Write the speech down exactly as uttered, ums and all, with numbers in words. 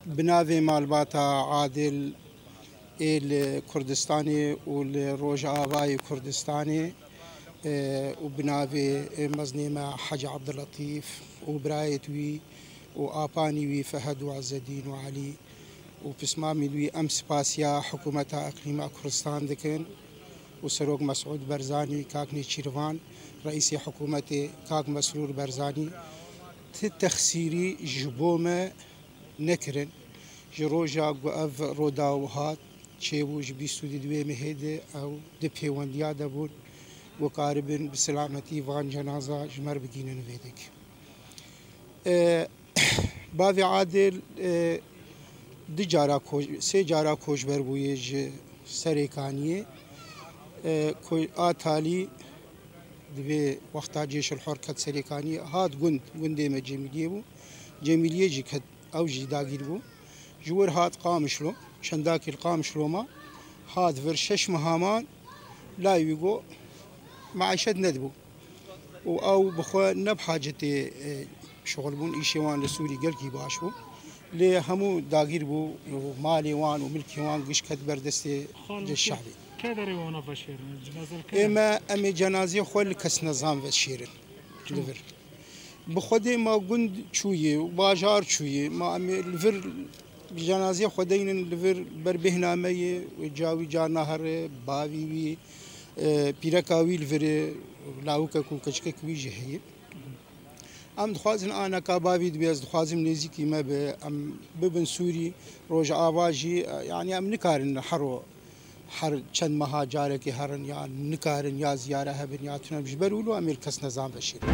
Bi navê malbata Adil ê li Kurdistanê û li Rojavayê Kurdistanê, e, û bi navê, e, mezinê me Hecî Abdulletîf û birayêt wî û apanî wî Fehed û Ezzedîn û Elî û pismamî wî, em spasiya Hikûmeta Îqlîma Kurdistan dikin û Serok Mesûd Barzanî, kak Nêçîrvan, reîsê hikûmetê, kak Mesrûr Barzanî, ti texsîrî ji bo me nekirin. Ji roja ku ev Rûdaw hat, çêbû, ji bîst û duyê mehê de ew di pêwendiya de bûn, ku karibin bi selametî van cenaza ji me re bigihînin vê dek. E, Bavê Adil, e, du cara ko-, sê cara koçber bûye ji Serêkaniyê. E, ko-, a talî di vê wexta Cêşil Hor ket Serêkaniyê, hat gund, gundê me Cemîliyê bû. Cemîliyê jî ket, ew jî dagîr bû. Ji wir hat Qamişlo, çendakî li Qamişlo ma, hat vir şeş meha man, layê wî got, meîşet nedibû. Û ew bi xwe ne bi hacetê, e, şixulbûn, îşê wan li Sûrî gelkî baş bû. Lê hemû dagîr bû, û malê wan û milkê wan giş ket ber destê şehbê. Kê derê wana veşêrin? Cenaze li kê? Ê me, em ê cenazeyê xwe li kesnezan veşêrin. Li vir. Bi xwedê ma gund çûyê û bajar çûyê. Ma em ê li vir cenazeyê xwe deynin li vir ber bêhna me yê, cawî carna here, bavî wî, e, pîreka wî li vir e, lawikek û keçikek wî jî heye. Em dixwazin aneka bavî dibe, ez dixwazim nêzîkî me be, em bibin Sûrî, Rojava jî, e, yanî em nikarin hero her çend meha carekê herin, ya nikarin ya ziyare hebin ya tune, ji ber wilo em ê li kesnezan veşêrin.